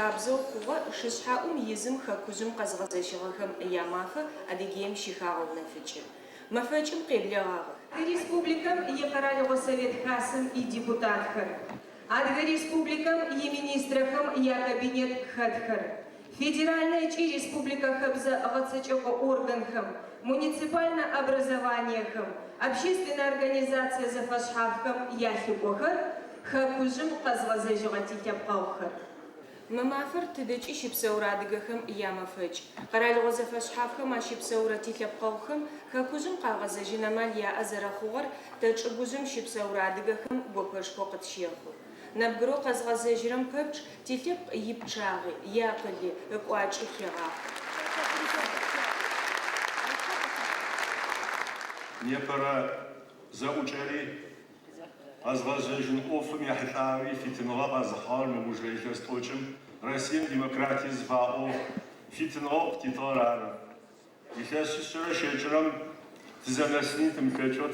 Хабзэу хъугъэ, шышъхьэӏум изым хэкужъым къэзгъэзэжьыгъэхэм я Мафэ Адыгеим щыхагъэунэфыкӏы. Мэфэкӏым къеблэгъагъэх. Республикэм и Къэралыгъо Совет-Хасэм идепутатхэр, Адыгэ Республикэм иминистрэхэм я Кабинет хэтхэр, федеральнэ ыкӏи республикэ хэбзэ гъэцэкӏэкӏо органхэм, муниципальнэ образованиехэм, общественнэ организацие зэфэшъхьафхэм ялӏыкӏохэр, хэкужъым къэзгъэзэжьыгъэ тилъэпкъэгъухэр. Мы мафэр тыдэкӏи щыпсэурэ адыгэхэм ямэфэкӏ. Къэралыгъо зэфэшъхьафхэм ащыпсэурэ тилъэпкъэгъухэм хэкужъым къагъэзэжьын амал яӏэ зэрэхъугъэр тэ чӏыгужъым щыпсэурэ адыгэхэм гопэшхо къытщехъу. Нэбгырэу къэзгъэзэжьырэм пэпчъ тилъэпкъ ипчъагъи, иакъыли, ыкӏуачӏи хегъахъо. Непэрэ зэӏукӏэри къэзгъэзэжьын ӏофым ехьылӏагъэуи фитыныгъэ къэзыхьыгъэр мы ужрэ илъэс тӏокӏым Россием демократие зыфаӏоу фитыныгъэу къытитыгъэр ары. Илъэсишъэрэ щэкӏырэм тызэнэсыни тымылъэкӏэу,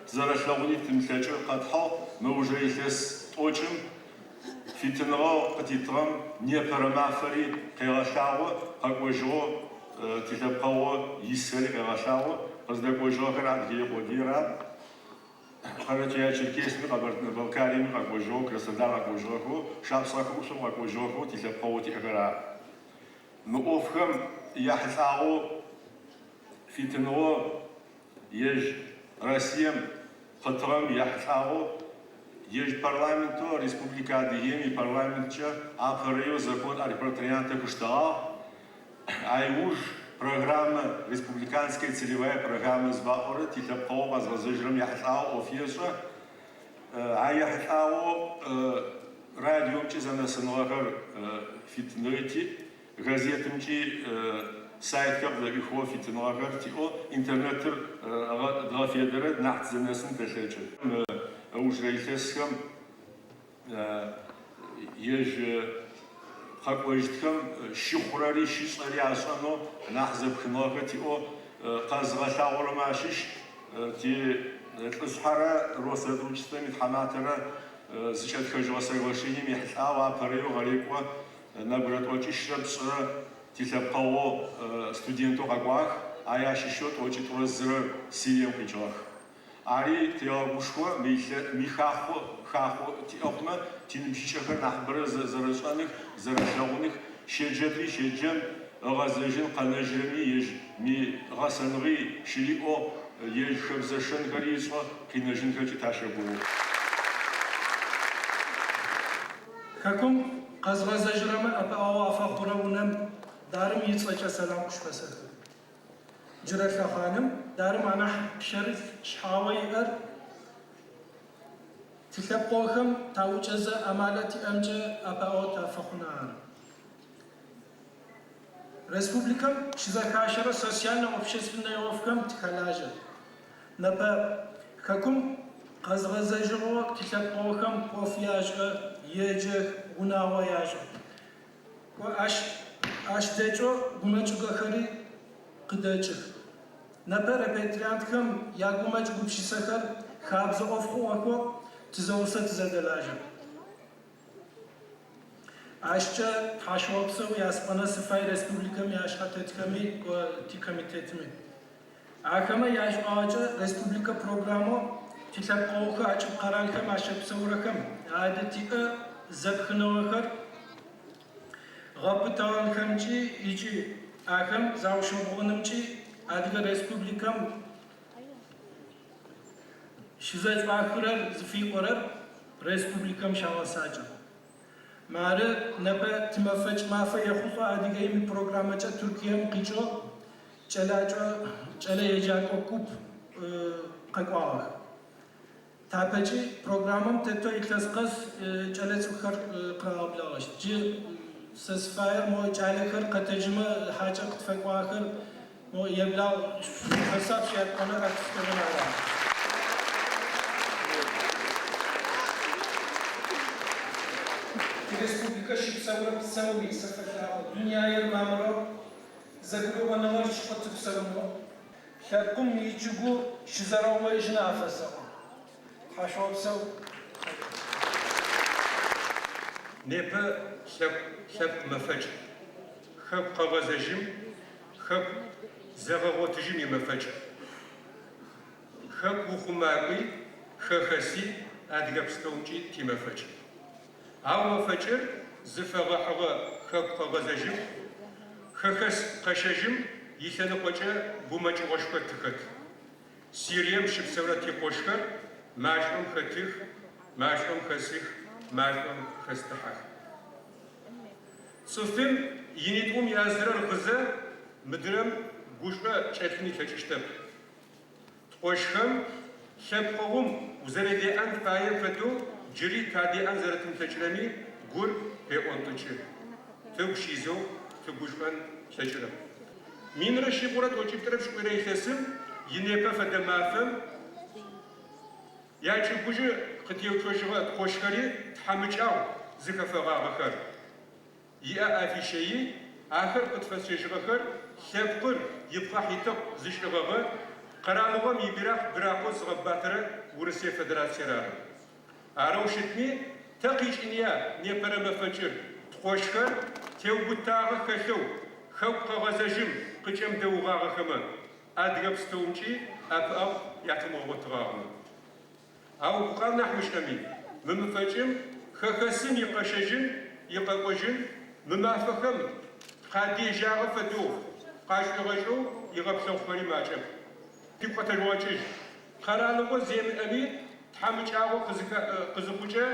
тызэрэлъэгъуни тымылъэкӏэу къэтхьыгъ, мы ужрэ илъэс тӏокӏым фитыныгъэу къытитыгъэм непэрэ мафэри къегъэлъагъо, къэкӏожьыгъэу тилъэпкъэгъу исхэри къегъэлъагъо, къыздэкӏожьыгъэхэр Адыгее къодыер ар. Къэрэчэе-Черкесми, Къэбэртынэ-Балкариеми къэкӏожьыгъэу, Краснодар къэкӏожьыгъэхэу, Шапсыгъэ хыӏушъом къэкӏожьыгъэхэу тилъэпкъэгъоу тиӏэхэр ар. Мы ӏофхэм яхьылӏагъэу фитыныгъэу ежь Россием къытыгъэм яхьылӏагъэу ежь парламентэу Республикэ Адыгеим ипарламенткӏэ апэрэеу закон о репатриантах ыштэгъагъ. Ай уж программэ, республиканская целевая программа зыфаӏорэ тилъэпкъэгъоу къэзгъэзэжьырэм яхьылӏагъэу ӏоф ешӏэ. Ай ехьылӏагъэу радиомкӏи зэнэсыныгъэхэр фитыныгъи тиӏ, газетымкӏи сайтхэр къызэӏуихыгъэу фитыныгъэхэр тиӏэу интернетыр дгъэфедэрэ нахь тызэнэсын тэлъэкӏы. Мы ыужырэ илъэсхэм ежь къэкӏожьытхэм щыхъурэри щышӏэри ашӏэнэу нахь зэпхыныгъэхэр тиӏэу къэзыгъэлъагъорэмэ ащыщ ти Лӏышъхьэрэ Россотрудничествэм итхьаматэрэ зыкӏэтхэжьыгъэ соглашением ехьылӏагъэу апэрэеу гъэрекӏо нэбгырэ тӏокӏищрэ пшӏырэ тилъэпкъэгъоу студентэу къэкӏуагъэх, ай ащыщэу тӏокӏитӏурэ зырэ Сирием къикӏыгъэх. Ари тегъэгушхо, мы илъэ, ми хахъо, хахъо тиӏэ хъумэ, тиныбжьыкӏэхэр нахьыбэрэ зэрэшӏэных, зэрэлъэгъуных, щеджэтри щеджэн, ыгъэзэжьын къэнэжьрэми ежь ми гъэсэныгъи щыриӏэу, ежь хэбзэ шэнхэри ышӏэ къинэжьынхэкӏи тащэгугъу. Хэкум къэзгъэзэжьырэмэ ӏэпыӏэгъу афэхъурэ унэм ДАР-м ыцӏэкӏэ сэлам къышъуфэсэхы. Джырэ лъэхъаным ДАР-м анахь пшъэрылъ шъхьаӏэу иӏэр тилъэпкъэгъухэм таӏукӏэзэ амалэу тиӏэмкӏэ ӏэпыӏэгъу тафэхъуныр ары. Республикэм щызэхащэрэ социальнэ-общественнэ ӏофхэм тыхэлажьэ. Непэ хэкум къэзыгъэзэжьыгъэу тилъэпкъэгъухэм ӏоф яшӏэ, еджэх, унагъо яшӏэ. Кӏо, ащ ащ дэкӏэу гумэкӏыгохэри къыдэкӏых. Непэ репатриантхэм ягумэкӏ гупшысэхэр хабзэ ӏоф хъугъэхэу тызэгъусэ тызэдэлажьэ. Ащкӏэ тхьашъуегъэпсэу ясӏонэу сыфай республикэм иӏэшъхьэтетхэми, кӏо, тикомитетми. Ахэмэ яшӏуагъэкӏэ республикэ программэу тилъэпкъэгъухэу ӏэкӏыб къэралхэм ащыпсэурэхэм адытиӏэ зэпхыныгъэхэр гъэпытэгъэнхэмкӏи ыкӏи ахэм заушъомбгъунымкӏи Адыгэ Республикэм щызэшӏуахырэр зыфиӏорэр республикэм щагъэцакӏэ. Мары непэ тимэфэкӏ мафэ ехъулӏэу Адыгеим ипрограммэкӏэ Туркием къикӏыгъ кӏэлакӏэ, кӏэлэеджакӏо куп къэкӏуагъэх. Тапэкӏи программэм тетэу илъэс къэс кӏэлэцӏыкӏухэр къырагъэблэгъэщт. Джы сэ сыфаер мо кӏалэхэр къэтэджымэ хьакӏэ къытфэкӏуагъэхэр мо еблагъ шъуфэсапщ ятӏонэр атфытэжьын ара. Тиреспубликэ щыпсэурэ пстэуми сафэлъаӏо дунаир мамырэу Зэгурыӏоныгъэр щыкъытыпсэунэу, лъэпкъым ичӏыгу Непэ лъэпкъ мэфэкӏ. Хэку къэгъэзэжьым, хэку зэгъэгъотыжьым имэфэкӏ. Хэку ухъумакӏуи, хэхэси, адыгэ пстэумкӏи тимэфэкӏ. Ау мэфэкӏыр зыфэгъэхьыгъэ хэку къэгъэзэжьым, хэхэс къэщэжьым илъэныкъокӏэ гумэкӏыгъошхо тыхэт. Сирием щыпсэурэ тикъошхэр машӏом хэтых, машӏом хэсых, машӏом хэстыхьэх. Цӏыфым инитӏум язырэр гъызэ, мыдрэм гушӏо кӏэлъын ылъэкӏыщтэп. Ткъошхэм лъэпкъэгъум узэредеӏэн фаем фэдэу джыри тадеӏэн зэрэтымылъэкӏырэми гур пеӏонтӏыкӏы. Тыгу щизэу тыгушӏон тлъэкӏырэп. 1178 илъэсым инепэ фэдэ мафэм ячӏыгужъы къытеуцожьыгъэ ткъошхэри тхьамыкӏагъу зыхэфэгъагъэхэр. Иӏэ афищэий, ахэр къытфэзыщэжьыгъэхэр лъэпкъыр ипхъахь-итэкъу зышӏыгъэгъэ къэралыгъом ибиракъ быракъэу зыгъэбыбатэрэ Урысые Федерациер ары. Арэу щытми, тэ къикӏыныя непэрэ мэфэкӏыр, ткъошхэр теубытагъэ хэлъэу хэку къэгъэзэжьым къыкӏэмыдэугъагъэхэмэ, адыгэ пстэумкӏи ӏэпыӏэгъу ятымыгъэгъотыгъагъэмэ? Ау гукъау нахь мышӏэми, мы мэфэкӏым хэхэсым икъэщэжьын, икъэкӏожьын мы мафэхэм къадежьагъэ фэдэу къашӏуигъэшӏэу игъэплъэгъухэри макӏэп. Тыгу къэтэжъугъэкӏыжь, къэралыгъо земыӏэми тхьамыкӏагъо къызыхъукӏэ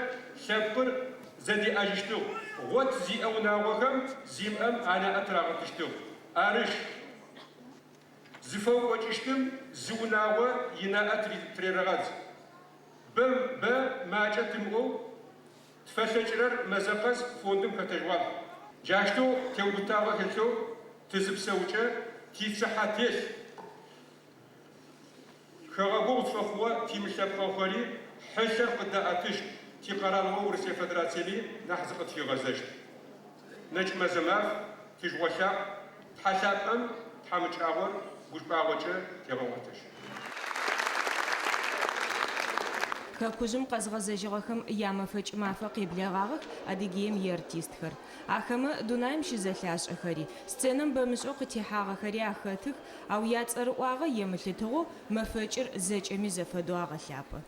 лъэпкъыр зэдеӏэжьыщтыгъ, гъот зиӏэ унагъохэм зимыӏэм анаӏэ тырагъэтыщтыгъ. Арышъ, Зыфэукӏочӏыщтым зы унагъо инаӏэ тырерэгъэдз. Бэм бэ, макӏэ тымыӏоу, тфэлъэкӏырэр мэзэ къэс фондым хэтэжъугъалъхь. Джащтэу теубытагъэ хэлъэу тызыпсэукӏэ, тицыхьэ телъ. Хэгъэгогъу тфэхъугъэ тимылъэпкъэгъухэри хьылъэр къыддаӏэтыщт, тикъэралыгъо Урысые Федерациеми нахь зыкъытфигъэзэщт. Нэкӏмэзэ маф, тыжъугъэлъапӏ, Тхьэ лъапӏэм тхьамыкӏагъор гушӏуагъокӏэ тегъэгъотыжь. Хэкужъым къэзгъэзэжьыгъэхэм ямэфэкӏ мафэ къеблэгъагъэх Адыгеим иартистхэр. Ахэмэ дунаим щызэлъашӏэхэри, сценэм бэмышӏэу къытехьагъэхэри ахэтых, ау яцӏэрыӏуагъэ емылъытыгъэу мэфэкӏыр зэкӏэми зэфэдэу агъэлъапӏэ.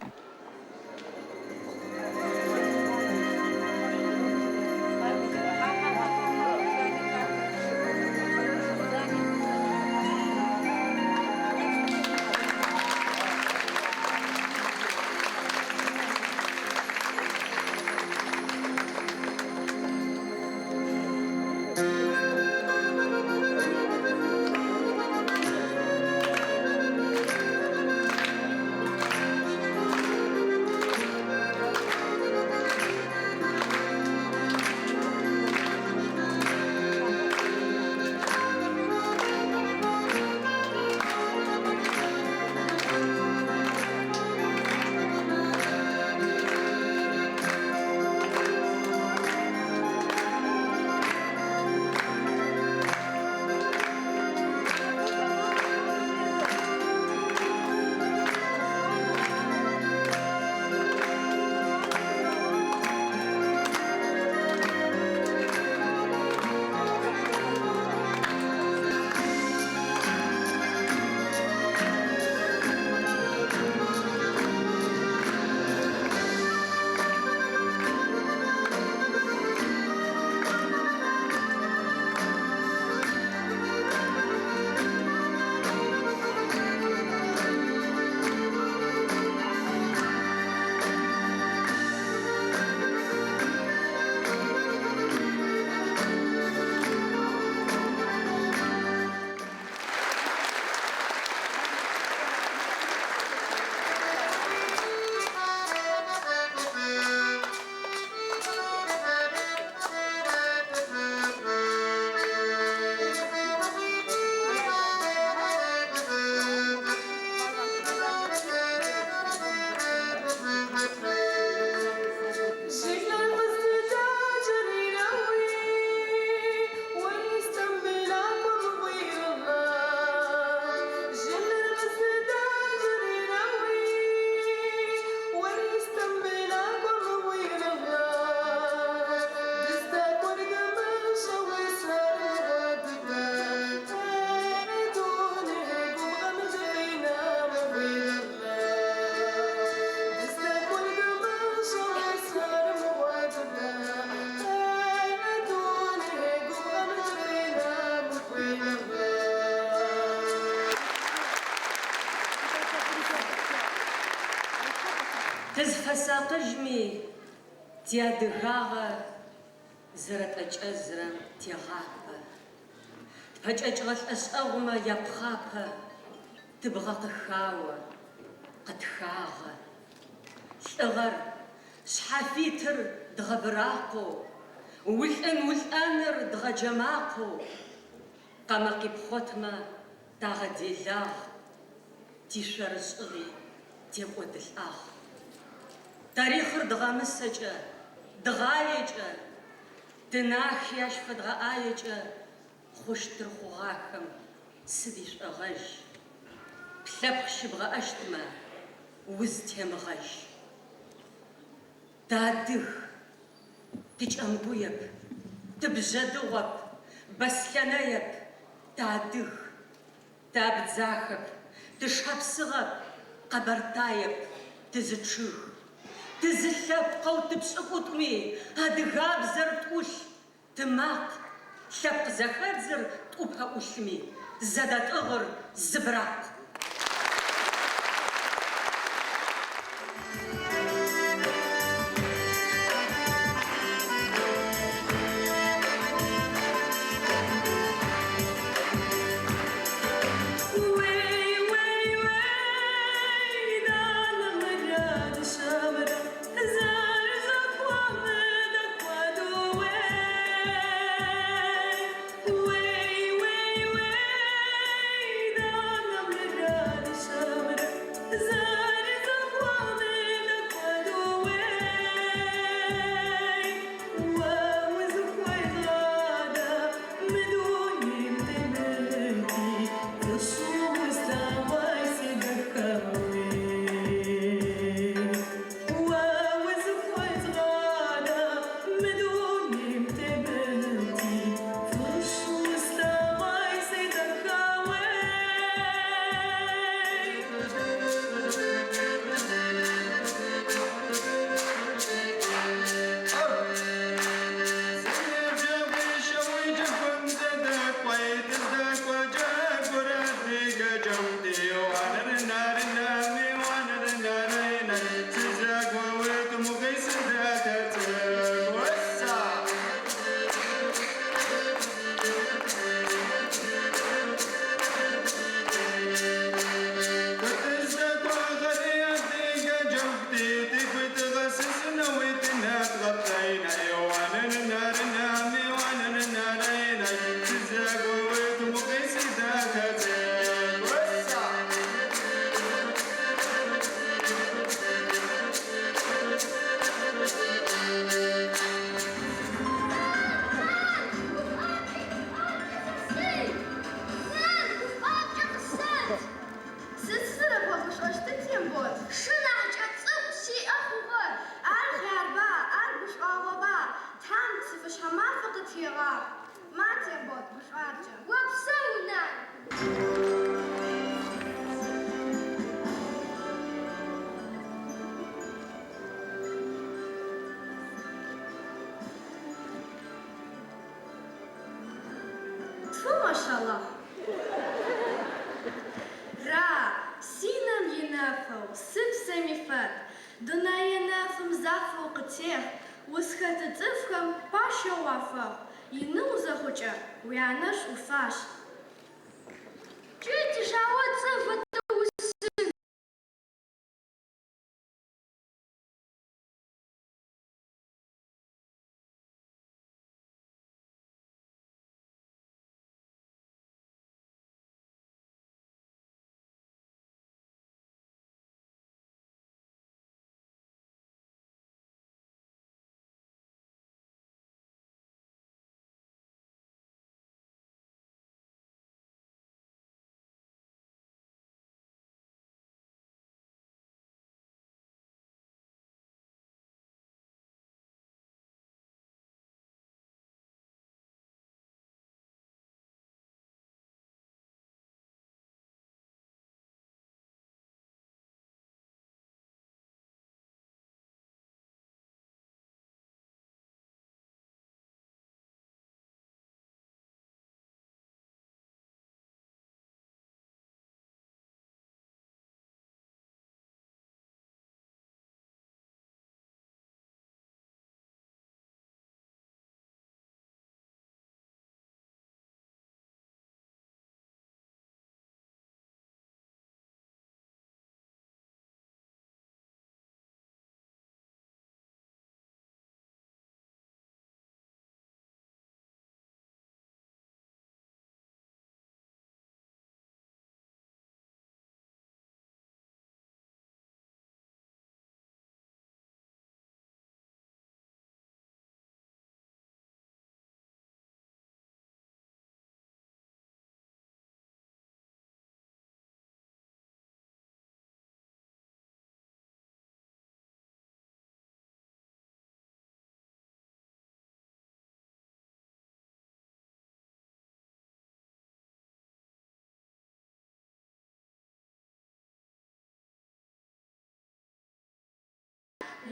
Тыпсэуми, тиадыгагъэ зэрэтӏэкӏэзырэм тегъапэ. Тпэкӏэкӏыгъэ лӏэшӏэгъумэ япхъапэ тыбгъэ къыхао, къытхагъэ. Лӏыгъэр, шъхьафитыр дгъэбыракъэу, улӏын-улӏэныр дгъэджэмакъэу, къэмэ къипхъотмэ тагъэделагъ, тишъорышӏыгъи текӏодылӏагъ. Тарихъыр дгъэмысэкӏэ, дгъаекӏэ, тынахи ащ фэдгъэӏаекӏэ хъущтыр хъугъахэм сыд ишӏогъэжь? Плъэпкъ щыбгъэӏэщтмэ, узтемыгъэжь. Тыадыг, тыкӏэмгуеп, тыбжъэдыгъоп, бэслъэнэеп, тыадыг. Тыабдзахэп, тышапсыгъэп, къэбэртаеп, тызы чъыг. Тызылъэпкъэу тыпшӏыкӏутӏуми, адыгабзэр тӏулъ, тымакъ. Лъэпкъ зэхэдзыр тӏупэ ӏулъми, зэдэтӏыгъыр зы быракъ.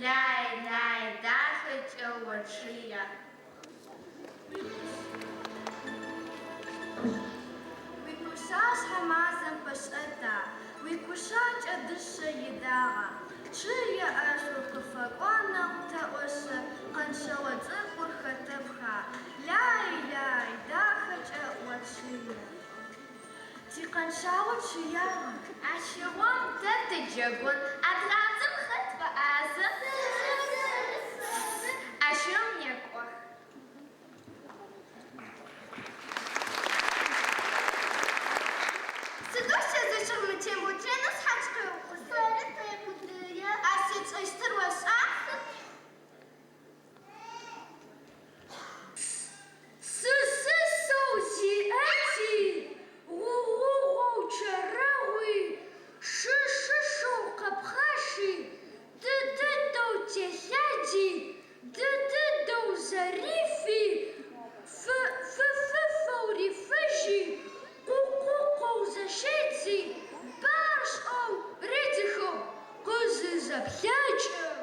Лай, лай, дахэкӏэ очъыя. Уикушъашъхьэ мазэм пэшӏэта, Уикушъакӏэ дышъэ идагъа? Чъые ӏэшӏур къыфэкӏонэу тэӏошъы, Къэншъэо цӏыкӏур хэтэпха? Лай, лай, дахэкӏэ очъые. Тикъэншъао чъыягъэ. Ащыгъум тэ тыджэгун, адыгабзэм хэт фэӏазэ? Ащыгъум некӏох. Сыдэу сезэщыгъ мы Тембот, ренэу сшъхьац къеукъузы. Сэры къекъудые. Ащ ытшӏэщтыр ошӏа? Сысысэу зиӏэти, гъугъугъоу чэрэгъуи, шышышэу къэпхъаши, тытытэу телъади, дыдыдэу зэрифи, фыфыфэу рифыжьи, къукъукъоу зэщедзи, башӏэу ридзыхыгъ, къызызэплъэкӏым.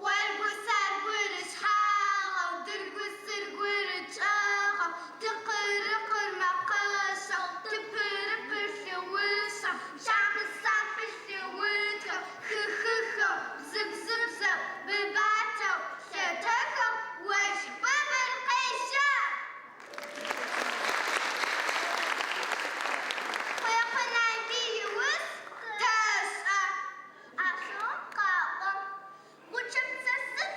Уэргу-сэргурышъхьагъэу, дыргу-сыргурычӏэгъэу, тыкъырыкъыр мэкъэшъэу, тыпырыпыр лъыушъэу, шамы-сампы лъыутхэу, хыхыхэу, бзыбзыбзэу, быбатэу, лъэтэхэу, ощх быбыр къежьэ! Къуекъо Налбый иус тэшӏэ. Ащыгъум къаӏо. Гъучӏыпсэ сыт?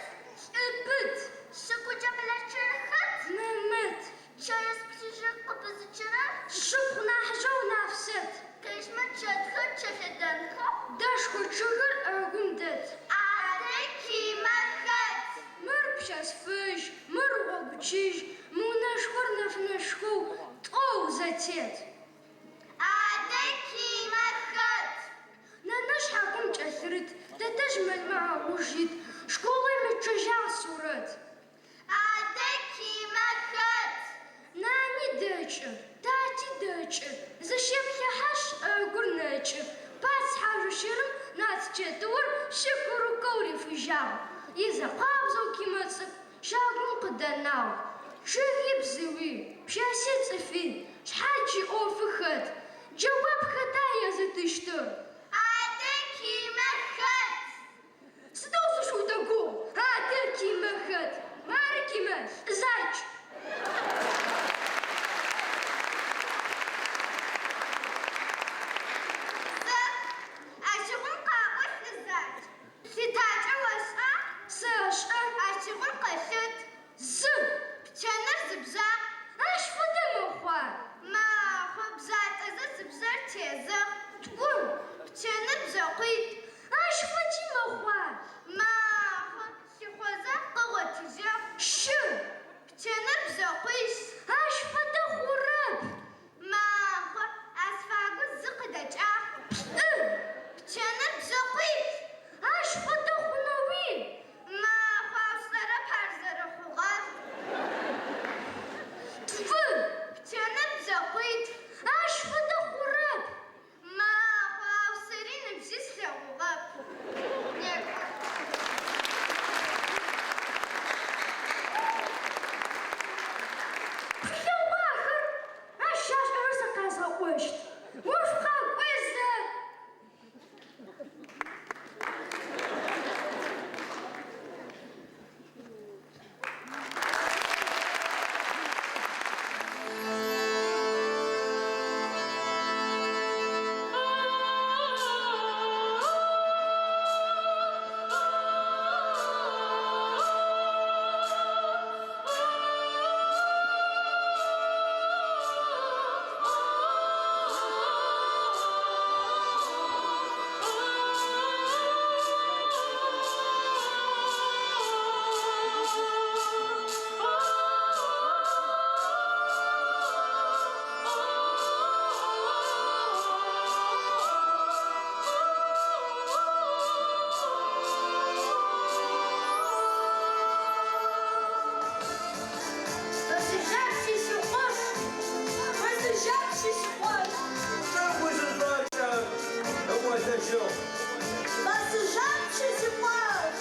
Лӏыбыт, Шыкӏукӏэ мэлэчыр хэт? Мымыт, Чэрэз плъыжьыр къыпызычырэр? сшыпхъу нахьыжъэу Нафсэт, Къещмэ чэтхэр чэлъэдэнхэу? дэшхо чъыгыр ӏэгум дэт. Адэ Кимэ хэт? Мыр пщэс фыжь, мыр гъогу чыжь, мы унэшхор нэфынэшхоу тӏоу зэтет. Адэ Кимэ хэт? Нэнэжъ хьакум кӏэлъырыт, тэтэжъ мэлмэ ауж ит, школым ичъыжьагъ Сурэт. Адэ Кимэ хэт? Нани дэкӏы, тати дэкӏы, зыщеплъыхьэшъ ӏэгур нэкӏы. Пац хьажъущырым нац чэтыур щыкурукоу рифыжьагъ. Изэкъуабзэу Кимэ цӏыкӏу щагум къыдэнагъ. Чъыги бзыуи, пщэси цӏыфи, шъхьадж иӏофы хэт. Джэуап хэта езытыщтыр? Адэ Кимэ хэт? Сыдэу сышъуудэгугъ, адэ Кимэ хэт? Мары Кимэ, лӏы закӏ. Сэ ащыгъум къаӏо лӏы закӏ. Лъытакӏэ ошӏа? Сэшӏэ. Ащыгъум къэлъыт. Зы. Пчэныр зы бжъакъу. Ащ фэдэ мэхъуа? Мэхъу, бжъатӏэзэ зы бжъэр тезыгъ. Тӏу. Пчэныр бжъэкъуитӏу. Ащ фэди мэхъуа? Мэхъу, лъыхъозэ къыгъотыжьыгъ. Щы. Пчэныр бжъэкъуищ. Ащ фэдэ хъурэп. Мэхъу, азфагу зы къыдэкӏагъ. Плӏы. Пчэныр бжъэкъуиплӏ. Ащ фэдэ хъунэуи? Мэхъу, ау сшӏэрэп ар зэрэхъугъэр. Тфы. Пчэныр бжъэкъуитф. Ащ фэдэ хъурэп. Мэхъу, ау сэри ныбжьи слъэгъугъэп. Некӏо. Шъулъэгъуа ахэр? Ащ ашӏэрэр сэ къязгъэӏощт. О шъукъакӏуи зэ! Бэсыжьапщи сикъош, бэсыжьапщи сикъош. Тэ узышӏокӏэ ыӏолэжьыгъ. Бэсыжьапщи сикъош.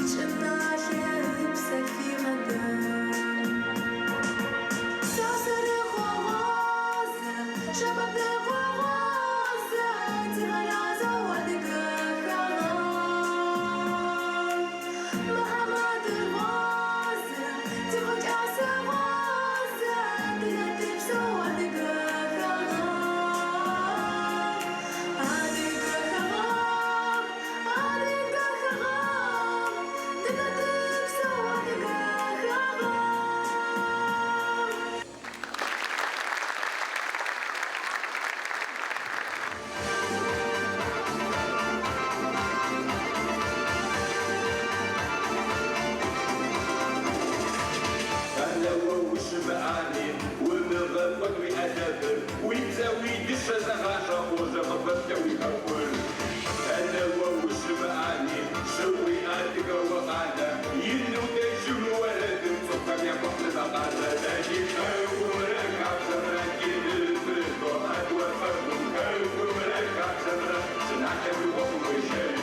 Тичӏыналъэ ыпсэ фигъэдэн. Сосрыкъо гъуазэ, Шэбатныкъо гъуазэ, Тигъэразэу адыгэ хэгъэгу. Мыхьамэтыр гъуазэ, Тихъу-кӏасэ гъуазэ, Тынэ-тыпсэу адыгэ хэгъэгу. Адыгэ хэгъэгу, адыгэ хэгъэгу, Тынэ-тыпсэу адыгэ хэгъэгу. Анэуэ ущымыӏами, умыгъэкӏуэд уи ӏэдэбыр, уи бзэ, уи дыщэ зэгъащӏэ, къожьэ къыпэплъэ уи хэкур. Анэуэ ущымыӏами, щыгъуи адыгэуэ къанэ, ину дежьу мы уэрэдым цӏыхухэм яхуэхь мы макъамэ. Дэ ди хэкумрэ хабзэмрэ ди ныпыр доӏэт уафэгум, хэкумрэ хабзэмрэ щӏыналъэм и гъуэгум уешэж.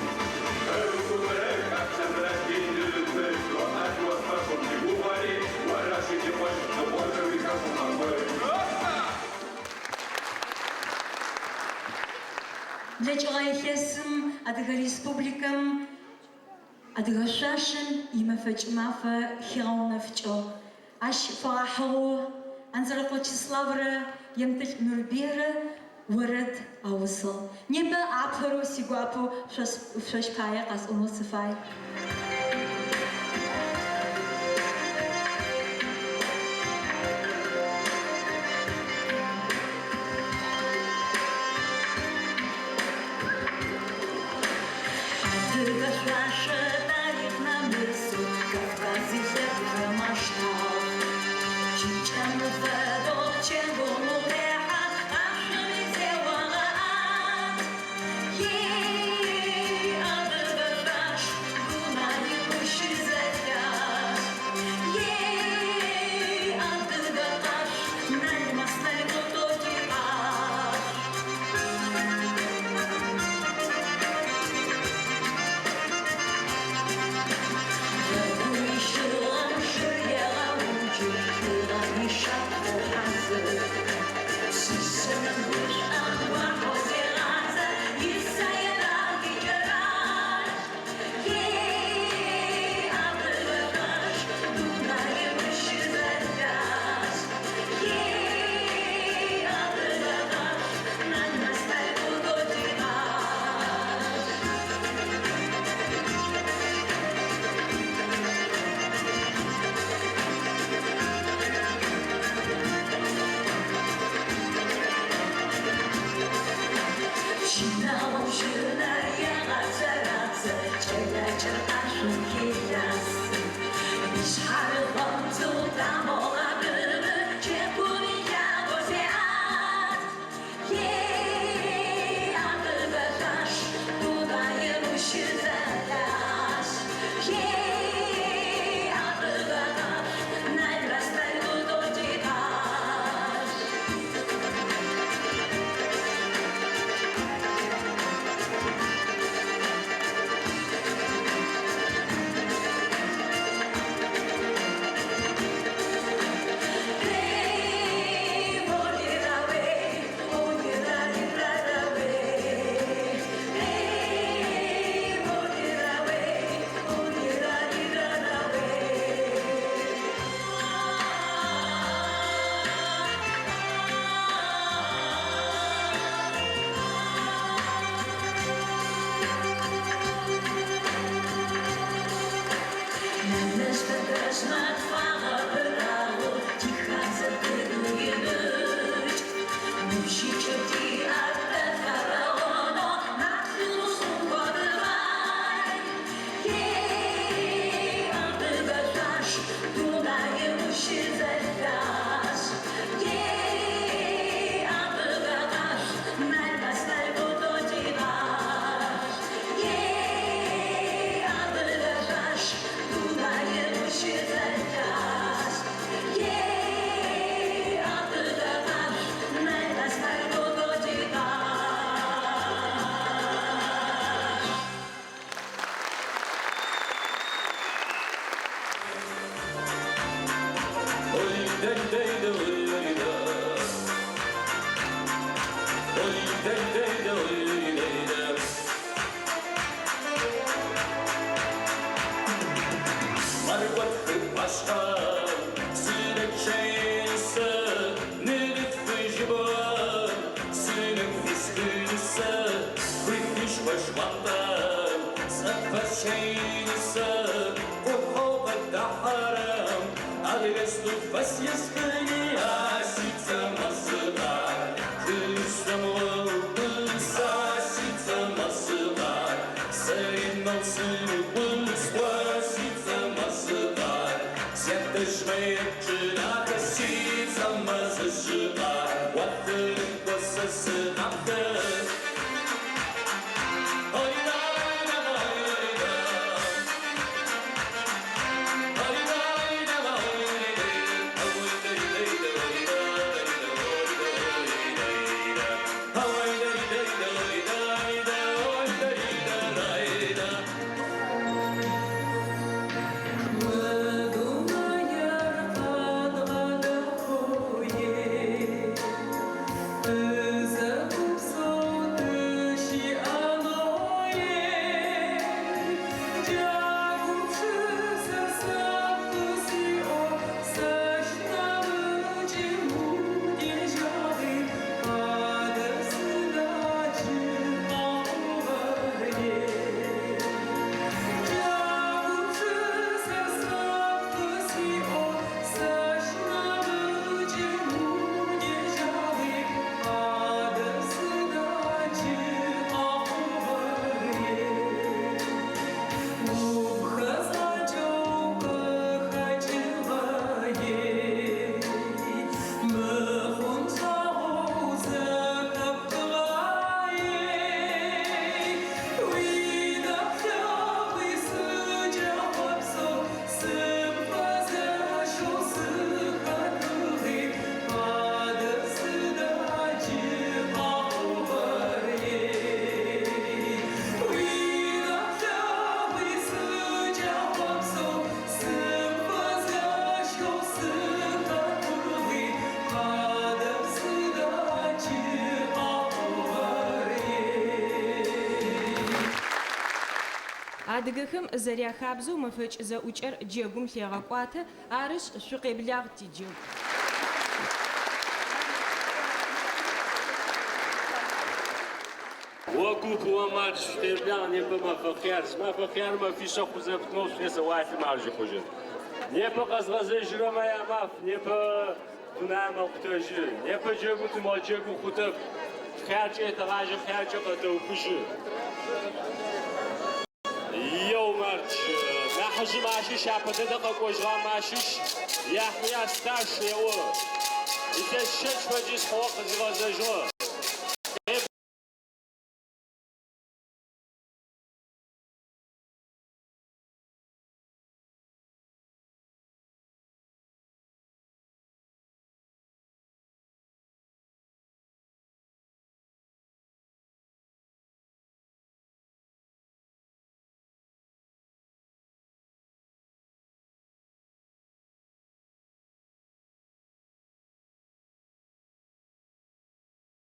Хэкумрэ хабзэмрэ ди ныпыр доӏэт уафэгум, ди гугъэри уэращи ди къуэш, ныкъуэжьэ уи хэкум къэкӏуэж. Блэкӏыгъэ илъэсым Адыгэ Республикэм адыгэ шъуашэм имэфэкӏ мафэ хигъэунэфыкӏыгъ. Ащ фэгъэхьыгъэу Анзэрэкъо Чеславрэ Емтӏылъ Нурбыйрэ орэд аусыгъ. Непэ апэрэу сигуапэу шъощ пае къэсӏонэу сыфай. Адыгэ шъуашэ тарихъ намысэу Кавказ илъэпкъхэм аштагъ. Пчыкӏэм фэдэу пчэгум укъехьэ, къашъоми зеогъэӏэт. Ей, адыгэ шъуаш, дунаим ущызэлъашӏ. Ей, адыгэ къашъу, налмэс-налкъутэу тикъашъу. Ищыгъэм шыр егъэуджы, лӏыгъэм ишапхъэу хьазыр. Пшъэшъэм гушӏом уахъо зегъазэ, исае дахи кӏэракӏ. Ей, адыгэ шъуаш, дунаим щызэлъашӏ. Ей, адыгэ къашъу, налмэс-налкъутэу тикъашъу. Пщынаом пщынэр егъэбзэрабзэ, кӏэлэкӏыр къашъом хелъасэ. Ишъхьарыгъуэмцэу тамэу гъэбыбы, джэгум илъагэу зеӏэт. Ей, адыгэ шъуаш, дунаим ущызэлъашӏ. Ей, адыгэ къашъу, налмэс-налкъутэу тикъашъу. Уинысэ къухьэу къыдэхьэрэм Адыгэ сыфэс есхыни а сицэ мэзыгъар Тышъомыгъэу а сицэ мэзыгъар Сэринэу сырыгушхо сицэ мэзыгъар Сятэжъмэ ячылахэ сицэ мэзыжьыгъар Уатырыкӏо сэ сынапэ. Адыгэхэм зэряхабзэу мэфэкӏ зэӏукӏэр джэгум лъегъэкӏуатэ, арышъ, шъукъеблагъ тиджэгу. О куп, о мардж, шъукъеблагъ непэ мэфэ хъяр. Зы мафэ хъяр мэфишъэ хъузэпытынэу шъунесэуалъым ар жьы хъужьын. Непэ къэзгъэзэжьырэмэ ямаф, непэ дунаим мэкъутэжьы. Непэ джэгу тымыгъэджэгу хъутэп. Хъяркӏэ етэгъажьэ, хъяркӏэ къэтэухыжьы. Еу мардж, нахьыжъым ащыщ апэ дэдэ къэкӏожьыгъэм ащыщ Яхья Сташ еӏо. Илъэс щэкӏ фэдиз хъугъэ къызигъэзэжьыгъэ.